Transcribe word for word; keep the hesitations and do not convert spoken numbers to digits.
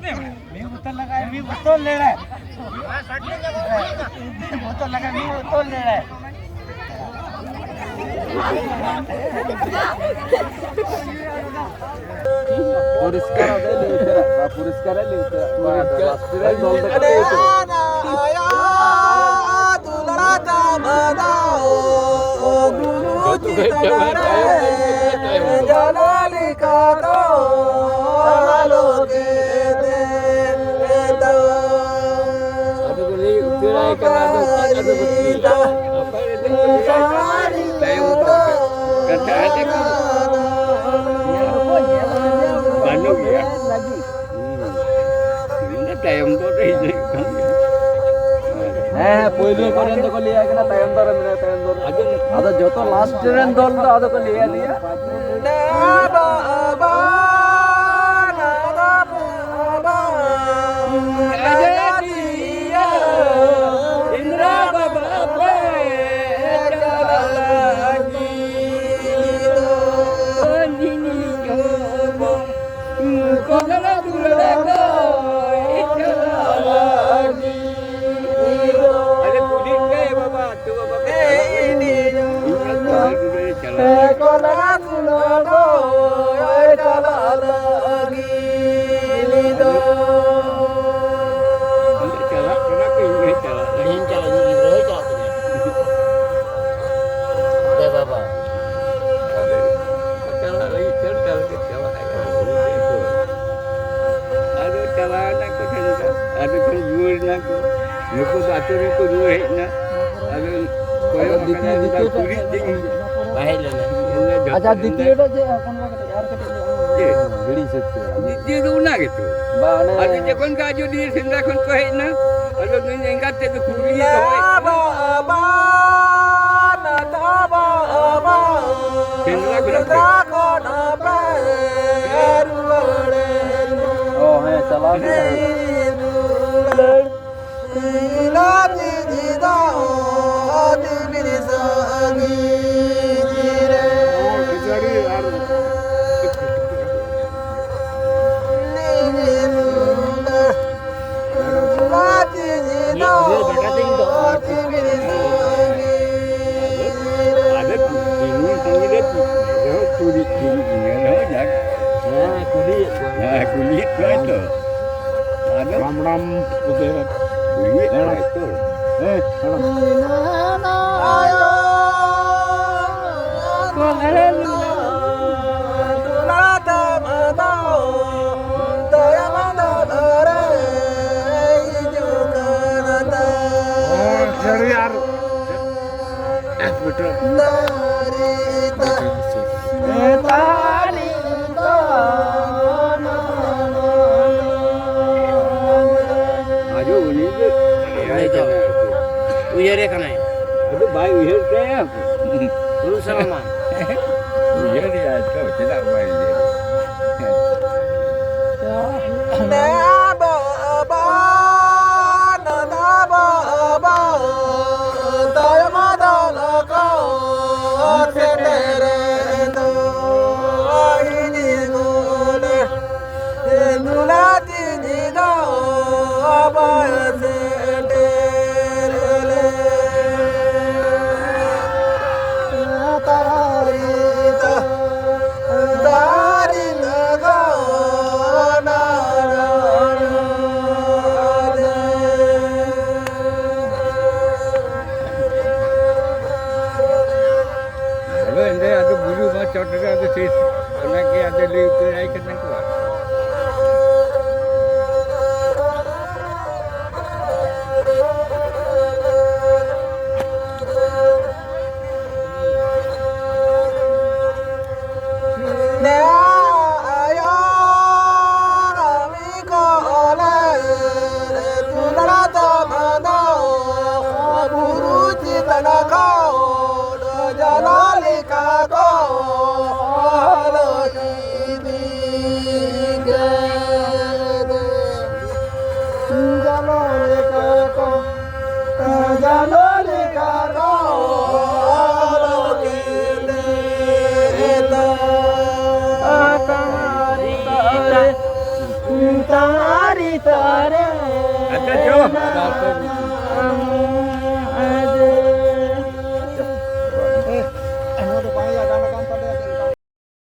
ᱢᱤᱫ ᱵᱳᱛᱚᱞ ᱞᱟᱜᱟᱭ, ᱢᱤᱫ ᱵᱳᱛᱚᱞ ᱞᱮᱲᱮ᱾ ᱢᱤᱫ ᱵᱳᱛᱚᱞ ᱞᱟᱜᱟᱭ, ᱢᱤᱫ ᱵᱳᱛᱚᱞ ᱞᱮᱲᱮ᱾ ᱯᱚᱨᱤᱥᱠᱟᱨ ᱟᱫᱚ ᱞᱟᱹᱭ ᱩᱛᱟᱹᱨᱟ, ᱯᱚᱨᱤᱥᱠᱟᱨ ᱞᱟᱹᱭ ᱩᱛᱟᱹᱨᱟ᱾ ᱯᱚᱨᱤᱥᱠᱟᱨ᱾ ᱞᱟᱥᱴ ᱨᱮ ᱫᱚᱞ ᱫᱚ ᱠᱟᱛᱮ ᱩᱛᱟᱹᱨᱟ᱾ ᱟᱫᱚ ᱠᱚ ᱞᱟᱹᱭ ᱩᱛᱟᱹᱨᱟᱭ ᱠᱟᱱᱟ, ᱟᱫᱚ ᱪᱮᱫ ᱟᱫᱚ ᱠᱚ ᱪᱮᱫ? ᱱᱟᱯᱟᱭ ᱨᱮ ᱫᱮᱡ ᱠᱟᱛᱮ ᱛᱟᱭᱚᱢ ᱠᱚ ᱠᱟᱛᱷᱟ ᱟᱫᱚ ᱠᱚ ᱵᱟᱹᱱᱩᱜ ᱜᱮᱭᱟ᱾ ᱦᱩᱸ᱾ ᱤᱧ ᱫᱚ ᱛᱟᱭᱚᱢ ᱫᱚ ᱨᱮ ᱦᱤᱡᱩᱜ ᱠᱟᱱ ᱜᱮᱭᱟ᱾ ᱦᱮᱸ, ᱦᱮᱸ, ᱯᱳᱭᱞᱳ ᱠᱚᱨᱮᱱ ᱫᱚᱠᱚ ᱞᱟᱹᱭᱟᱭ ᱠᱟᱱᱟ ᱛᱟᱭᱚᱢ ᱫᱚ ᱨᱮ ᱢᱮᱱᱟᱭᱟ, ᱛᱟᱭᱚᱢ ᱫᱚ ᱨᱮ᱾ ᱟᱫᱚ ᱡᱚᱛᱚ ᱞᱟᱥᱴ ᱨᱮᱱ ᱫᱚᱞ ᱫᱚ ᱟᱫᱚ ᱠᱚ ᱞᱟᱹᱭ ᱟᱫᱮᱭᱟ᱾ ᱟᱨᱮ ᱠᱩᱞᱤ ᱠᱟᱭ ᱵᱟᱵᱟ, ᱛᱚ ᱵᱟᱵᱟ ᱠᱚ ᱪᱟᱞᱟᱜ ᱞᱟᱹᱜᱤᱫ᱾ ᱤᱧ ᱦᱚᱸ ᱛᱚ ᱦᱟᱸᱰᱮ ᱪᱟᱞᱟᱜ᱾ ᱚᱸᱰᱮ ᱪᱟᱞᱟᱜ ᱠᱟᱱᱟ ᱠᱚ, ᱤᱧ ᱦᱚᱸ ᱪᱟᱞᱟᱜ ᱞᱟᱹᱜᱤᱫ᱾ ᱤᱧ ᱪᱟᱞᱟᱜ, ᱤᱧ ᱜᱤᱫᱽᱨᱟᱹ ᱦᱚᱸᱭ ᱪᱟᱞᱟᱜ ᱛᱤᱧᱟᱹ᱾ ᱫᱮ ᱵᱟᱵᱟ᱾ ᱟᱫᱚ ᱪᱟᱞᱟᱜ ᱞᱟᱹᱜᱤᱫ ᱛᱮ ᱚᱱᱠᱟ ᱞᱮᱠᱟ ᱪᱟᱞᱟᱜ ᱦᱩᱭᱩᱜᱼᱟ᱾ ᱟᱫᱚ ᱪᱟᱞᱟᱣ ᱮᱱᱟ ᱠᱚ ᱴᱷᱮᱱ ᱫᱚ, ᱟᱫᱚ ᱠᱚ ᱨᱩᱣᱟᱹᱲ ᱮᱱᱟ ᱠᱚ᱾ ᱱᱩᱠᱩ ᱫᱚ ᱟᱹᱛᱩ ᱨᱮᱠᱚ ᱨᱩᱣᱟᱹᱲ ᱦᱮᱡ ᱮᱱᱟ᱾ ᱟᱫᱚ ᱠᱚᱭᱚᱜ ᱟᱠᱟᱫᱟ, ᱫᱤᱛᱤᱭᱚ ᱫᱚ ᱠᱩᱲᱤ ᱫᱤᱱ ᱵᱟᱭ ᱦᱮᱡ ᱞᱮᱱᱟ᱾ ᱟᱪᱪᱷᱟ, ᱫᱤᱛᱤᱭᱚ ᱫᱚ ᱪᱮᱫ ᱦᱚᱯᱚᱱ ᱵᱟ ᱠᱟᱹᱴᱤᱡ ᱟᱨ ᱠᱟᱹᱴᱤᱡ ᱧᱚᱜ ᱪᱮᱫ? ᱦᱤᱲᱤᱧ ᱥᱟᱹᱛ ᱠᱮᱫᱟ᱾ ᱫᱤᱛᱤᱭᱚ ᱫᱚ ᱚᱱᱟ ᱜᱮᱛᱚ᱾ ᱵᱟ, ᱚᱱᱮ ᱟᱫᱚ ᱡᱚᱠᱷᱚᱱ ᱜᱮ ᱟᱡᱚᱫᱤᱭᱟᱹ ᱥᱮᱸᱫᱽᱨᱟ ᱠᱷᱚᱱ ᱠᱚ ᱦᱮᱡ ᱮᱱᱟ, ᱟᱫᱚ ᱱᱩᱭ ᱮᱸᱜᱟᱛ ᱛᱮᱫ ᱫᱚ ᱠᱩᱠᱞᱤ ᱫᱚᱦᱚᱭᱮᱫ ᱠᱚᱣᱟ᱾ ᱥᱮᱸᱫᱽᱨᱟ ᱠᱷᱚᱱᱟᱜ ᱯᱮ ᱚ, ᱦᱮᱸ, ᱪᱟᱞᱟᱣ ᱠᱮᱫᱟ᱾ ᱠᱩᱞᱤᱭᱮᱫ ᱠᱚᱣᱟᱭ ᱛᱚ᱾ ᱟᱫᱚ ᱦᱟᱲᱟᱢ ᱦᱟᱲᱟᱢ ᱠᱚᱛᱮ ᱠᱩᱞᱤᱭᱮᱫ ᱠᱚᱣᱟᱭ ᱛᱚ᱾ ᱦᱮᱸ, ᱦᱟᱲᱟᱢ᱾ ᱦᱳᱭ, ᱥᱟᱹᱨᱤ ᱟᱨ ᱟᱫᱚ ᱩᱱᱤ ᱫᱚ ᱩᱱᱤ ᱫᱚ ᱩᱭᱦᱟᱹᱨᱮ ᱠᱟᱱᱟᱭ᱾ ᱟᱫᱚ ᱵᱟᱭ ᱩᱭᱦᱟᱹᱨ ᱠᱟᱭᱟ᱾ ᱦᱩᱲᱩ ᱥᱟᱱᱟᱢᱟ᱾ ᱩᱭᱦᱟᱹᱨᱮᱭᱟ ᱛᱚ, ᱪᱮᱫᱟᱜ ᱵᱟᱭ ᱩᱭᱦᱟᱹᱨᱟ? ᱟᱫᱚ ᱮᱱᱛᱮ ᱟᱫᱚ ᱵᱩᱨᱩ ᱢᱟ ᱪᱚᱴ ᱨᱮ ᱟᱫᱚ ᱥᱮᱥ, ᱚᱱᱟ ᱜᱮ ᱟᱫᱚ ᱞᱟᱹᱭ ᱩᱛᱟᱹᱨᱟᱭ ᱠᱟᱱᱟ ᱠᱚ᱾